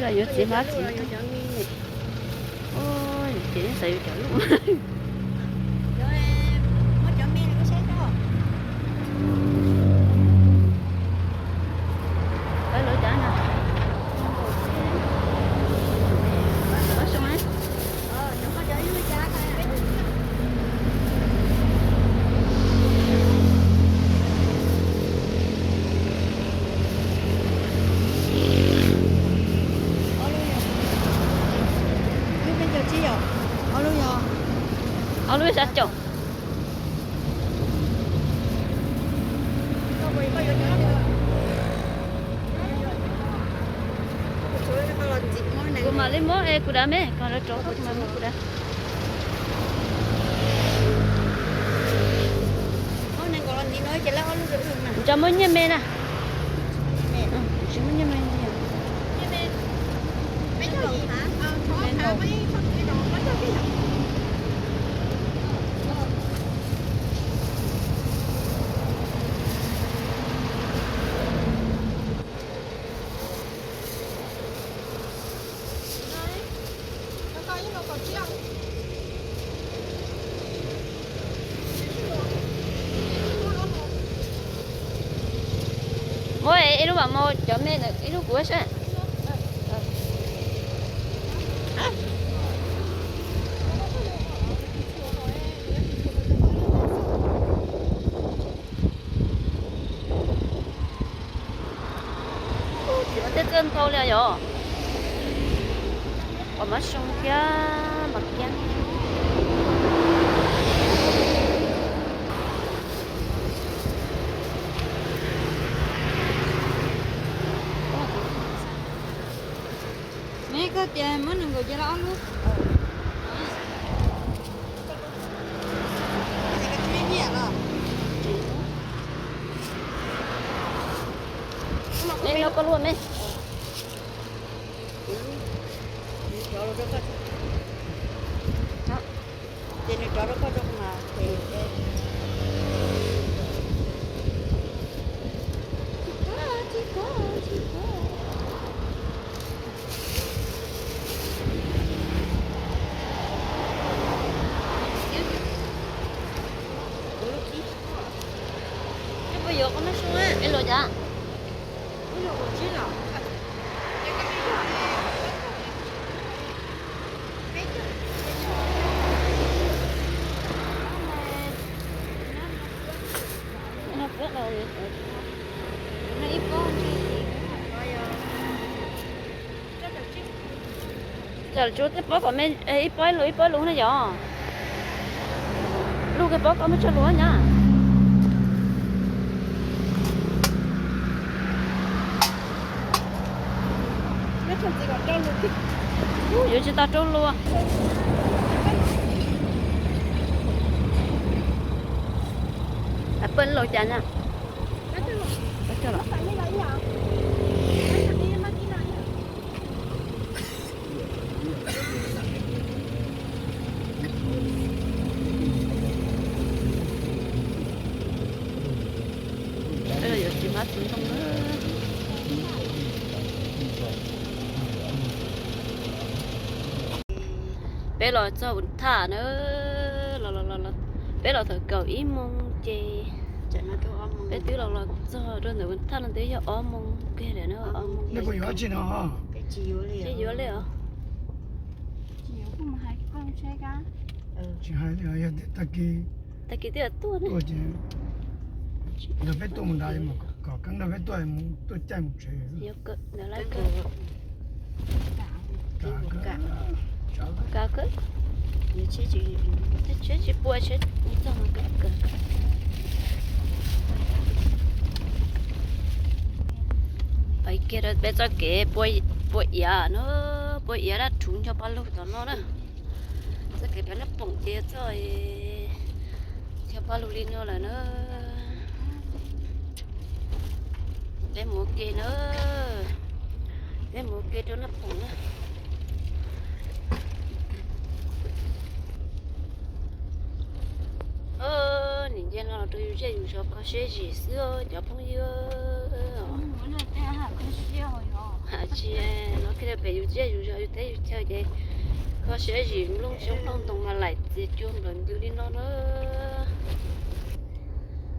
Los yuav txiv hmab txiv. Ces xav yuav cov lub. Ob lub xya caum. Kuv mam li muab es kuv dav me, koj rov kuv mam muab kuv dav. Kuv tsis muaj nyiaj me na. Kuv tsis muaj nyiaj me. Muab ib lub mam mus cov me ntawm ib lub kuv saib. Tej txawj ntau li yom. Pom mab soo thiab mas kiab. Ne koj tias muab nees nkaum cia los ob lub. Me no koj luaj me. Ces nws rov rau koj rau mas. Es luag cas? Tsam tsuav tej pob kom me ib pob ib lus ib pob ib lus na yom. Luj kiag pob koj muab tsawg lus nyab. Yuav tsis tau rau lus. Peb laus cas na. Peb los txog Vus Thaj na, los los los, peb los thaum kaum ib moos ces peb twb los los txog rau ntawm Vus Thaj no twb yog ob moos kiag lawm na, ob moos. Tsis yuav li os. Tsis hais li, yog tias tag kis, tag kis twb tuaj na, peb tuaj mus nrad, kom keeb nrog peb tuaj, tuaj caij mus tsev. Kav kawg, tsheb tsis pua, tsheb txog mas kav kawg. Pais kiag rau peb txoj kev pua iav no, pua iav dab rhuv ncho paj lug tom no na. Txoj kev pem Nab Poom ces txoj ncho paj lug li no lawm na. Peb mus ua ke na, peb mus ua ke rau Nab Poom na. Nim nce no los rau yus zej yus zos kho siab zim xwb cov phooj ywg. Tsis, no Peb yus zej yus zos yus teb yus chaw ces kho siab zim nplooj xyoob nplooj ntoo mas laim txias cua nplawm ntws li no na.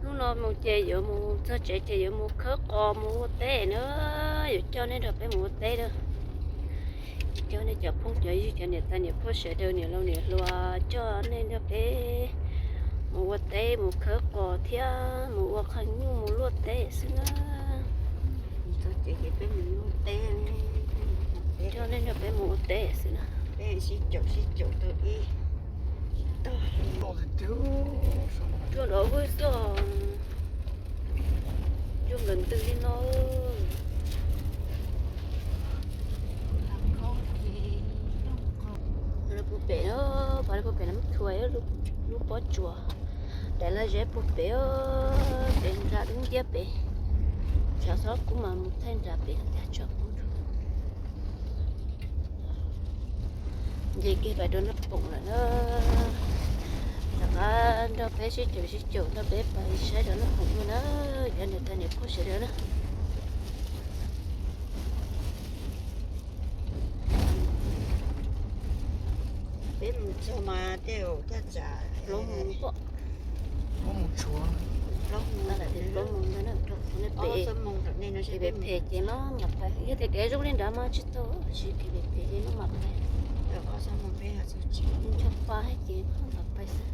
Hnub no mus ces yuav mus txog tsev ces yuav mus khawb qos mus ua teb na. Yuav coj nej nrog peb mus ua teb na. Coj nej cov phooj cov ywg cov niam tais niam pog sawv daws niam laus niam hluas coj nej nrog peb mus ua teb mus khawb qos thiab mus ua qhov nyuj mus luaj teb xwb na. Txog tsev ces peb mus luaj teb, coj nej nrog peb mus ua teb xwb na. Peb sib caum sib caum tau ib tog. Tuaj nrov vwj xwb, cua nplawm ntws li no. Pov puag pem na, pov puag pem no muab thuav lub pob tsuas. Daim laj zeb puag pem, pem nra dub nciab pem. Tshav xob kub mas mus thaij nra pem tag tshav kub. Nce kiag pais rau Naj Poom lawm na. Rov qab nrog peb sib caum sib caum nrog peb pais saib rau Naj Poom dua na. Cov niam tais niam pog sawv daws na. Peb mus txog mas tej zaum caj tsam plaub moos pom. Plaub moos tshuav. Plaub moos ntawd na, rau qhov nej pem, pem phem ces maj mam pais. Yog tias kev zoo li nrad mas tsis tau, tab sis kev phem ces maj mam pais. Ncho pa ces maj mam pais xwb.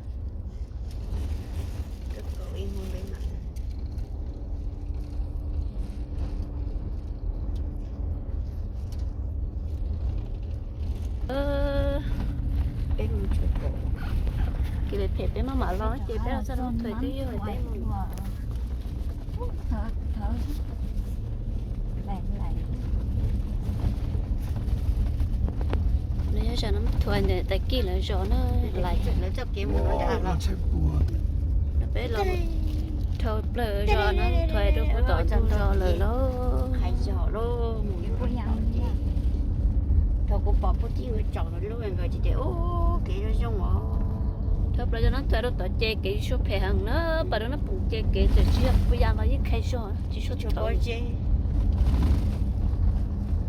Peb mus tsuav kaum. Kev phem peb maj mam los ces peb los txog no thuav twb yog peb mus. No yog zos no thuav ntawm tag kis lawv zos na, lawv txoj kev mus no. Peb los dhau plaws zos no thuav rau puag tom ntug zos lawm lauj. Rau kuv pom puag tim nkawd tsom lub nkawd tsis tias ub kev zoo zoo os. Dhau plaws zos no thuav rau tom ces kev tsis tshua phem heev na, pas rau Naj Poom ces kev txawm tsis yog puag yam los yeej khai zog tsis tshua tau.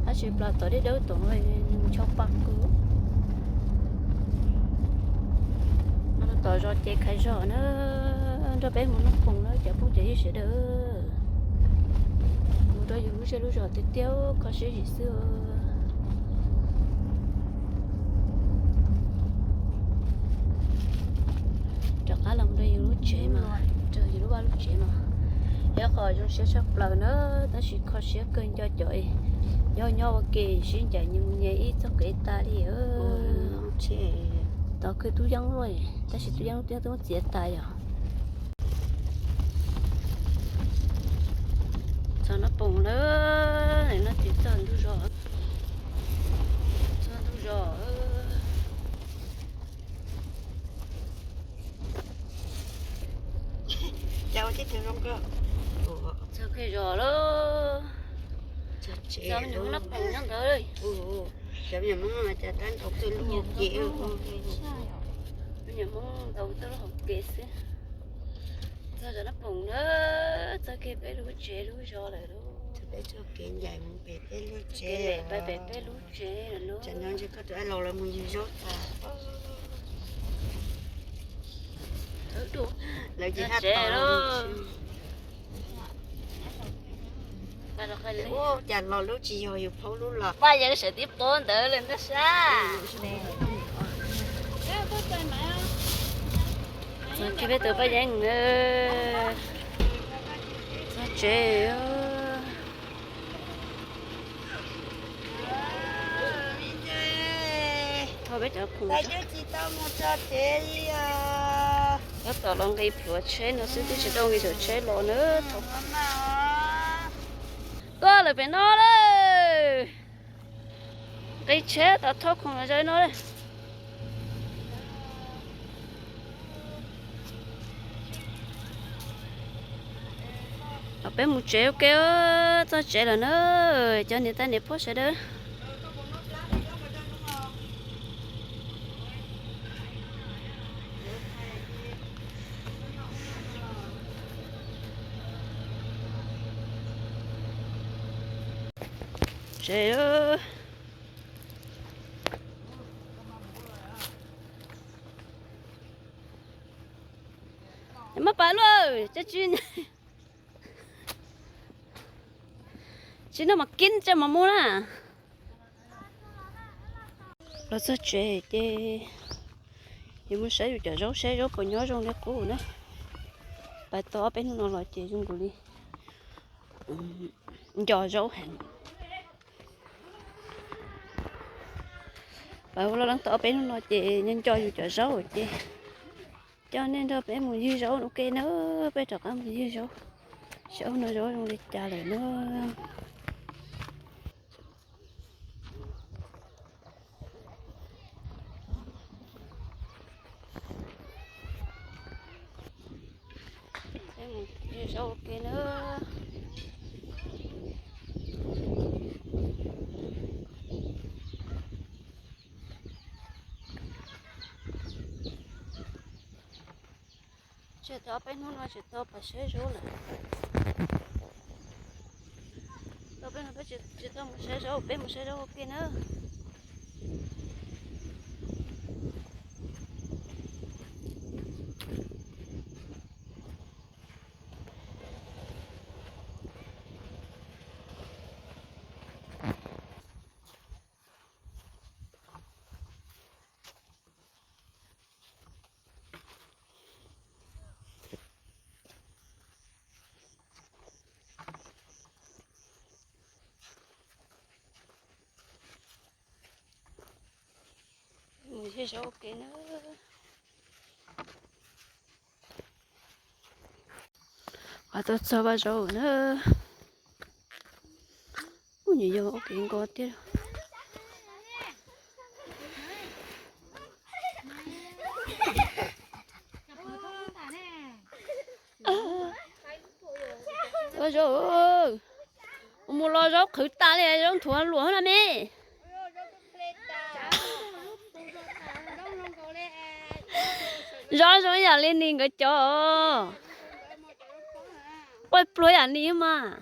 Tab sis plas tom deb dawb tom ncho pa kawg. No tom zos ces khai zog na, nrog peb mus Naj Poom na cov phooj cov ywg sawv daws. Mus rau yus lub zej lub zos tiag tiag kho siab zim xwb. Rov qab los mus rau yus lub tsev mas, rau yus lub vaj lub tsev mas, yog qhov zoo siab tshaj plaws na, tab sis kho siab kawg nco cov nyob nyob ua ke sib ncaim nyias mus nyias ib txoj kev tas li. Tov kwv Tub Yeeb luaj, tab sis Tub Yeeb twb muab txiav tas yom. Txog Naj Poom lawm, no ces txog ntug zos, txog ntug zos. Cas ua tib tug zoo kawg. Txog kiag zos lawm. Txog me nyuam hmoob Naj Poom nyob ntawd. Cov me nyuam hmoob no cas tab ntaus txog lub hauv kev. Me nyuam hmoob ntaus txog lub hauv kev xwb. Txog zos Naj Poom na, txog kiag peb lub tsev lub zos lawm lauj. Peb txoj kev ncaim mus pem peb lub tsev, pem peb lub tsev lawm lauj. Tsam no ntshe koj tus dab laug lawv mus yug zaub tas. Lawv ces haj tsev tod lauj. Ua cas los lub tsis yog yus phaub lub los. Paj Yeeb sawv tib pob ntawd lawm ntag sab. Txog kiag peb tus Paj Yeeb na. Txog tsev. Thov peb cov khoom tsis tau mus txog tsev li os. Tab tom los nqis pluav tsheb no xwb twb tsis tau nqis saum tsheb los na. Tuaj lawm pem no lawm. Nqis tsheb tom thauj khoom los zaum no. Peb mus tsev ua ke, txog tsev lawm na, cov niam tais niam pog sawv daws. Tsev. pas luaj, tsis, tsis noj mas kib tsa mas mus na. Los txog tsev ces yuav mus saib yus cov zaub, saib zaub puas nyob zoo li qub na. Pais tau ob peb hnub no los ces zoo nkaus li nco zaub heev. Pais ua laj leeb tau ob peb hnub no ces nco nco yus cov zaub ces coj nej nrog peb mus ywg zaub ua ke na. Peb rov qab mus ywg zaub, saib ub no zaub zoo li cas lawm na. Ywg zaub ua ke na. Tsis tau peb hnub no tsis tau pais saib zaub lawm. Tau peb hnub peb tsis tau mus saib zaub, peb mus saib zaub ua ke na. Mus ywg zaub ua ke na. Qhov tau txog vaj zaub na. Ub, nyuam yaus ua kev nko thiab. Vaj zaub, mus los zaub qhwv tas li, zaub nthuav luam na me. Zaub zoo yam li nis nkawd cov, quaj pluag yam nis mas.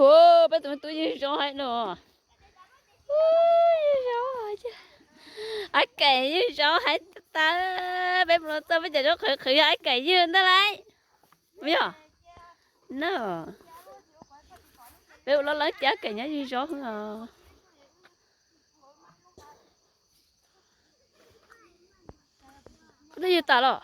Ua, peb tus me tub ywg zaub hais no. Ywg zaub, aib kaim ywg zaub hais tas, peb mus los txog peb cov zaub qhwv qhwv yog aib kaim ywg ntag lauj. Yog na, peb ua laj leeb ces aib kaim nyob ywg zaub xwb os. Koj twb ywg tas los?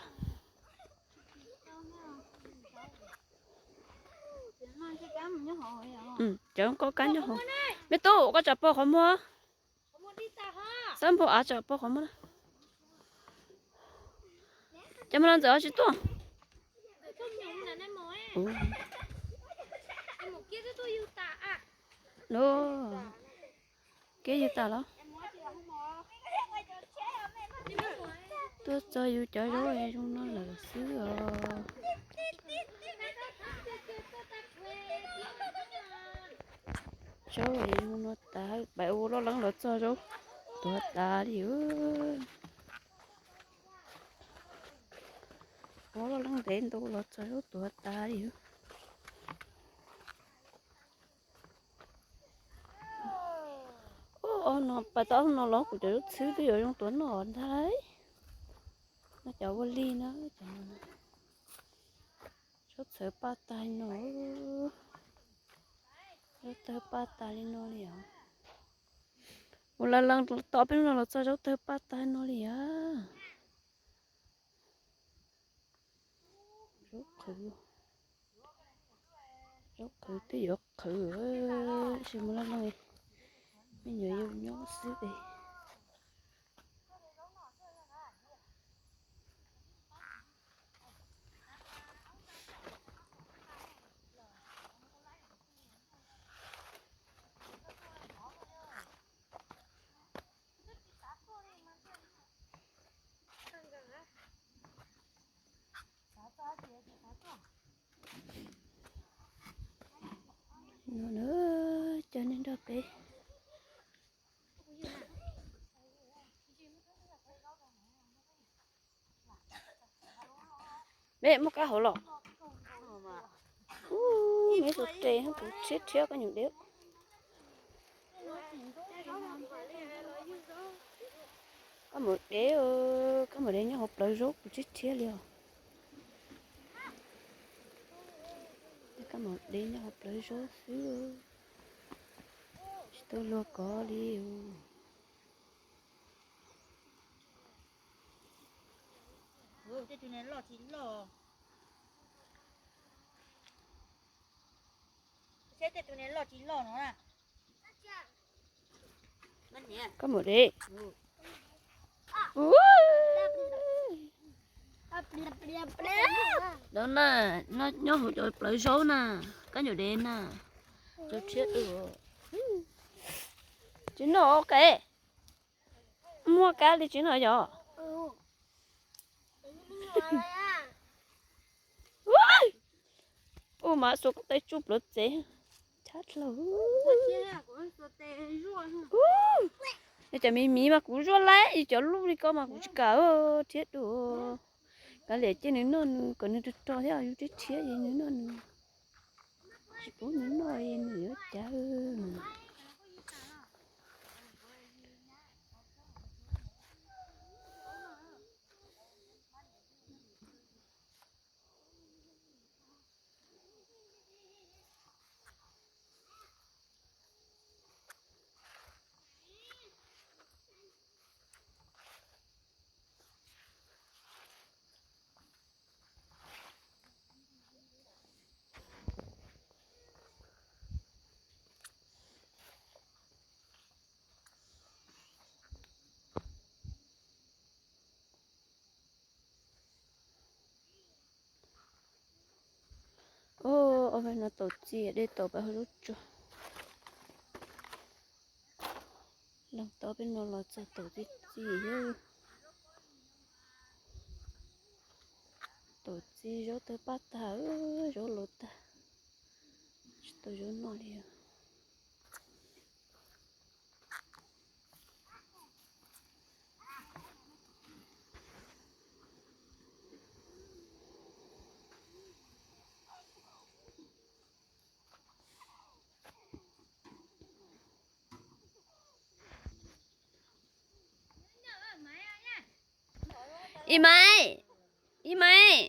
Cov koj kab nyob hauv. Me tub, koj tsam pog qhov muag. Xab npau av tsam pog qhov muag. Cov me no ntxawm tsis tuaj. Kev ywg tas los? Tuaj txog yus cov zaub zoo no lawm xwb os. Zaub zoo no tas, pais ua laj leeb los txog zaub tuag tas li. Ua laj leeb ntev ntu los txog zaub tuag tas li. Ob no, pais tau ob no los kuv cov zaub txhwb twb yuav zoo tuav noj ntag lauj. No cov ua lig na, cov zaub txhawv paj tag li no. Zaub tawg paj tas li no li os. Ua laj leeb tau peb hnub no los txog zaub tawg paj tag li no li os. Zaub qhwv, zaub qhwv twb yuav qhwv, tsis mus laj leeb, me nyuam yaus nyob xwb es. No na, cov neeg nrog peb. Me muaj kab hauv los. Ub, me tus tes kuv rhiab rhiab kab nyuam dev. Kab maum dev, kab maum dev nyob hauv plawv zaub kuv rhiab rhiab li os. Kab maum dev nyob hauv plawv zaub xwb, tsis tau luag kov li. Tej tus no loj tsis loj. Seb tej tus no loj tsis loj no na. Kab maum dev. Ub. Dov na, nyob hauv cov plawv zaub na, kab nyuam dev na. Cov rhiab dua. Tsis noj ua ke. Muaj kab li tsis noj yog. Ub, mas xuas koj tes tsuj plawv txev. Tshab dlhau. Ub, cov miv miv mas kuv zuaj laij, cov luj li ko mas kuv tsis kam rhiab dua. Kav liam cia nws noj nws kom nws rog rog thiab, yus rhiab rhiab es nws noj nws. Tsis pub nws noj es nws yuav cas. Ub, ob peb no taum txi, dej taum peb hauv lub tsua. Leej tau peb no los txog taum txi txi. Taum txi zaub tawg paj tag, zaub laus tag, tsis tau zaub noj li. Ib Maiv, Ib Maiv,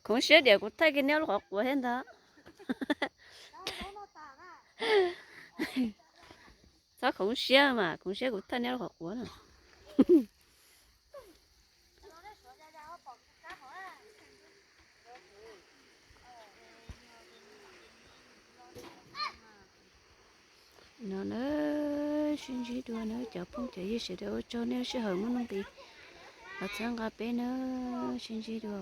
khoov siab diam kuv thaij kiag neb lub qhov quav thiab ntag. Txhob khoov siab mas, khoov siab kuv thaij neb lub qhov quav na. No na, sib ntsib dua na cov phooj cov ywg sawv daws, ua tsaug nej sij hawm muaj nuj nqis los txhawb nqa peb na, sib ntsib dua.